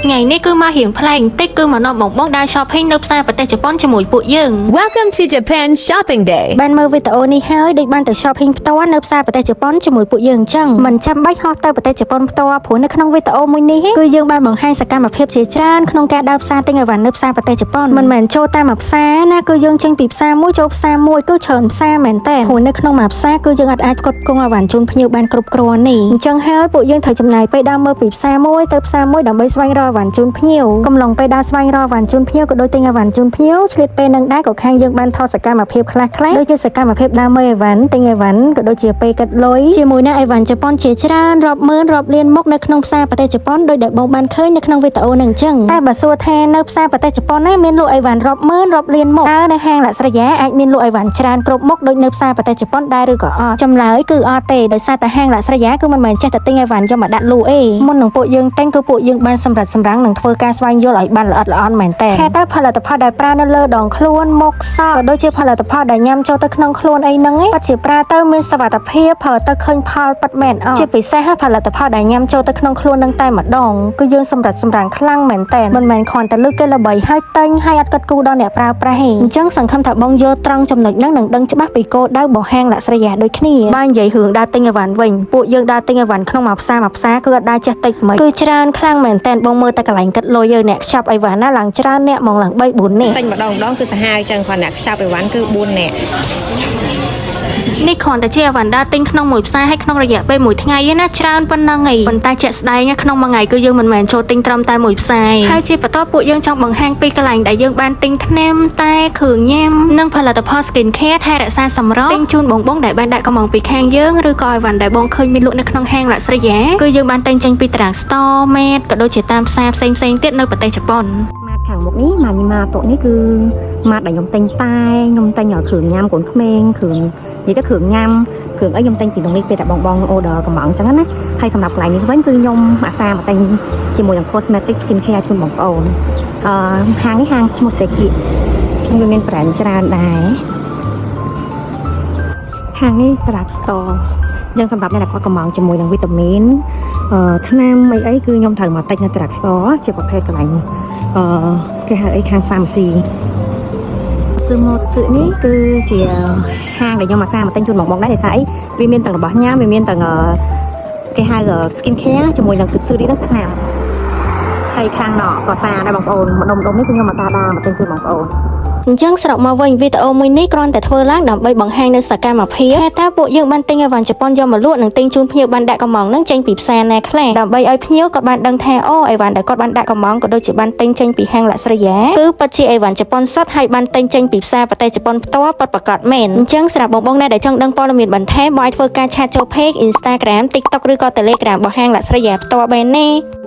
ថ្ងៃនេះគឺមករៀងប្លែកបន្តិចគឺមកនាំបងបងដើរ shopping នៅផ្សារប្រទេសជប៉ុនជាមួយពួកយើង Welcome to Japan Shopping Day. បានមើលវីដេអូនេះហើយដូចបានទៅ shopping ផ្ទាល់នៅផ្សារប្រទេសជប៉ុនជាមួយពួកយើងអញ្ចឹងមិនចាំបាច់ហោះទៅប្រទេសជប៉ុនផ្ទាល់ព្រោះនៅក្នុងវីដេអូមួយនេះគឺយើងបានបង្ហាញសកម្មភាពជាច្រើនក្នុងការដើរផ្សារទិញអីវ៉ាន់នៅផ្សារប្រទេសជប៉ុនមិនមែនចូលតាមមួយផ្សារណាគឺយើងចេញពីផ្សារមួយចូលផ្សារមួយគឺច្រើនផ្សារមែនតើព្រោះនៅក្នុងមួយផ្សារគឺយើងអាចអាចផ្គត់ផ្គង់អីវ៉ាន់ជូនភ្ញៀវបានគ្រប់គ្រាន់នេះអញ្ចឹងហើយពួកយើងត្រូវចំណាយពេលដើរមើលពីផ្សារមួយទៅផ្សារមួយដើម្បីស្វែងរកអីវ៉ាន់ជូនភ្ញៀវកំឡុងពេលដើរស្វែងរកអីវ៉ាន់ជូនភ្ញៀវក៏ដូចទិញអីវ៉ាន់ជូនភ្ញៀវឆ្លៀតពេលនឹងដែរក៏ខាងយើងបានថតសកម្មភាពខ្លះៗដូចជាសកម្មភាពដើរមើលអីវ៉ាន់ទិញអីវ៉ាន់ក៏ដូចជាពេលគិតលុយជាមួយនឹងអីវ៉ាន់ជប៉ុនជាច្រើនរាប់ម៉ឺនរាប់លានមុខនៅក្នុងផ្សារប្រទេសជប៉ុនដោយដែលបងបានឃើញនៅក្នុងវីដេអូនឹងអញ្ចឹងតែបើសួរថានៅផ្សារប្រទេសជប៉ុនណាមានលក់អីវ៉ាន់រាប់ម៉ឺនរាប់លានមុខតើនៅហាងលក្ខស្រីយ៉ាអាចមានលក់អីវ៉ាន់ច្រើនគ្រប់មុខដូចនៅផ្សារប្រទេសជប៉ុនដែរឬក៏អត់ចម្លើយគឺអត់ទេដោយសារតែហាងលក្ខស្រីយ៉ាគឺមិនមែនចេះតែទិញអីវ៉ាន់យកមកដាក់លក់ទេមុននឹងពួកយើងទិញគឺពួកយើងបានសម្រិតសម្រាំងនិងធ្វើការស្វែងយល់ឲ្យបានល្អិតល្អន់មែនតើថាតើផលិតផលដែលប្រើនៅលើដងខ្លួនមុខសក់ក៏ដូចជាផលិតផលដែលញ៉ាំចូលទៅក្នុងខ្លួនអីហ្នឹងឯងពិតជាប្រើទៅមានសុវត្ថិភាពប្រើទៅឃើញផលពិតមែនអត់ជាពិសេសផលិតផលដែលញ៉ាំចូលទៅក្នុងខ្លួននឹងតែម្ដងគឺយើងសម្រិតសម្រាំងខ្លាំងមែនតើមិនមែនគ្រាន់តែលើកគេល្បីហើយទិញហើយអត់គិតគូរដល់អ្នកប្រើប្រាស់ទេអញ្ចឹងសង្ឃឹមថាបងយល់ត្រង់ចំណុចហ្នឹងនឹងដឹងច្បាស់ពីគោលដៅរបស់ហាងលក្ខស្រីយ៉ាដូចគ្នាបើនិយាយរឿងដើរទិញអីវ៉ាន់វិញពួកយើងដើរទិញអីវ៉ាន់ក្នុងមួយផ្សារមួយផ្សារគឺអត់ដើរចេះតិចមិនគឺច្រើនខ្លាំងមែនតើបងមើលតែកន្លែងគិតលុយយើងអ្នកខ្ចប់អីវ៉ាន់ណាឡើងច្រើនអ្នកហ្មងឡើង3 4នាក់ ទិញម្ដងម្ដងគឺសាហាវចឹងគ្រាន់អ្នកខ្ចប់អីវ៉ាន់គឺ4នាក់ នេះគ្រាន់តែជាអីវ៉ាន់ដើរទិញក្នុងមួយផ្សារហើយក្នុងរយៈពេលមួយថ្ងៃឯណាច្រើនប៉ុណ្ណឹងឯងប៉ុន្តែជាក់ស្ដែងក្នុងមួយថ្ងៃគឺយើងមិនមែនចូលទិញត្រឹមតែមួយផ្សារឯងហើយជាបន្តពួកយើងចង់បង្ហាញពីកន្លែងដែលយើងបានទិញថ្នាំតែគ្រឿងញ៉ាំនិងផលិតផល skin care ថែរក្សាសម្រស់ទិញជូនបងបងដែលបានដាក់កម្មង់ពីខាងយើងឬក៏អីវ៉ាន់ដែលបងឃើញមានលក់នៅក្នុងហាងលក្ខស្រីយ៉ាគឺយើងបានទិញចេញពី drug store mart ក៏ដូចជាតាមផ្សារផ្សេងៗទៀតនៅប្រទេសជប៉ុន ម៉ាតខាងមុខនេះម៉ានីម៉ាតូនេះគឺម៉ាតដែលខ្ញុំទិញតែខ្ញុំទិញគ្រឿងញ៉ាំកូនក្មេងគ្រឿងនិយាយទៅគ្រឿងញ៉ាំគ្រឿងអីខ្ញុំទិញពីក្នុងនេះពេលតែបងបង order កំងអញ្ចឹងណាហើយសម្រាប់កន្លែងនេះវិញគឺខ្ញុំអាសាមកទិញជាមួយនឹង cosmetic skin care ជូនបងប្អូនអឺហាងនេះហាងឈ្មោះ Seki វាមាន brand ច្រើនដែរហាងនេះ drug store អញ្ចឹងសម្រាប់អ្នកដែលគាត់កំងជាមួយនឹងវីតាមីនអឺថ្នាំអីអីគឺខ្ញុំត្រូវមកទិញនៅ drug store ជាប្រភេទកន្លែង អឺគេហៅអីខាង pharmacy ស៊ឺម៉ូតស៊ឺនេះគឺជាហាងដែលខ្ញុំអាសាមកទិញជូនបងបងដែរដោយសារអីវាមានទាំងរបស់ញ៉ាំវាមានទាំងអឺគេហៅ skin care ជាមួយនឹងទឹកស៊ឺនេះនឹងថ្នាំហើយខាងណក៏សាដែរបងប្អូនម្ដុំម្ដុំនេះគឺខ្ញុំមកតាដាមកទិញជូនបងប្អូន អញ្ចឹងសរុបមកវិញវីដេអូមួយនេះគ្រាន់តែធ្វើឡើងដើម្បីបង្ហាញនូវសកម្មភាពថាតើពួកយើងបានទិញអីវ៉ាន់ជប៉ុនយកមកលក់និងទិញជូនភ្ញៀវបានដាក់កំងនឹងចេញពីផ្សារណាខ្លះដើម្បីឲ្យភ្ញៀវគាត់បានដឹងថាអូអីវ៉ាន់ដែលគាត់បានដាក់កំងក៏ដូចជាបានទិញចេញពីហាងលក្ខស្រីយ៉ាគឺពិតជាអីវ៉ាន់ជប៉ុនសុទ្ធហើយបានទិញចេញពីផ្សារប្រទេសជប៉ុនផ្ទាល់ពិតប្រាកដមែនអញ្ចឹងសម្រាប់បងបងណាដែលចង់ដឹងព័ត៌មានបន្ថែមបងអាចធ្វើការ chat ចូល page Instagram TikTok ឬក៏ Telegram របស់ហាងលក្ខស្រីយ៉ាផ្ទាល់បានណា។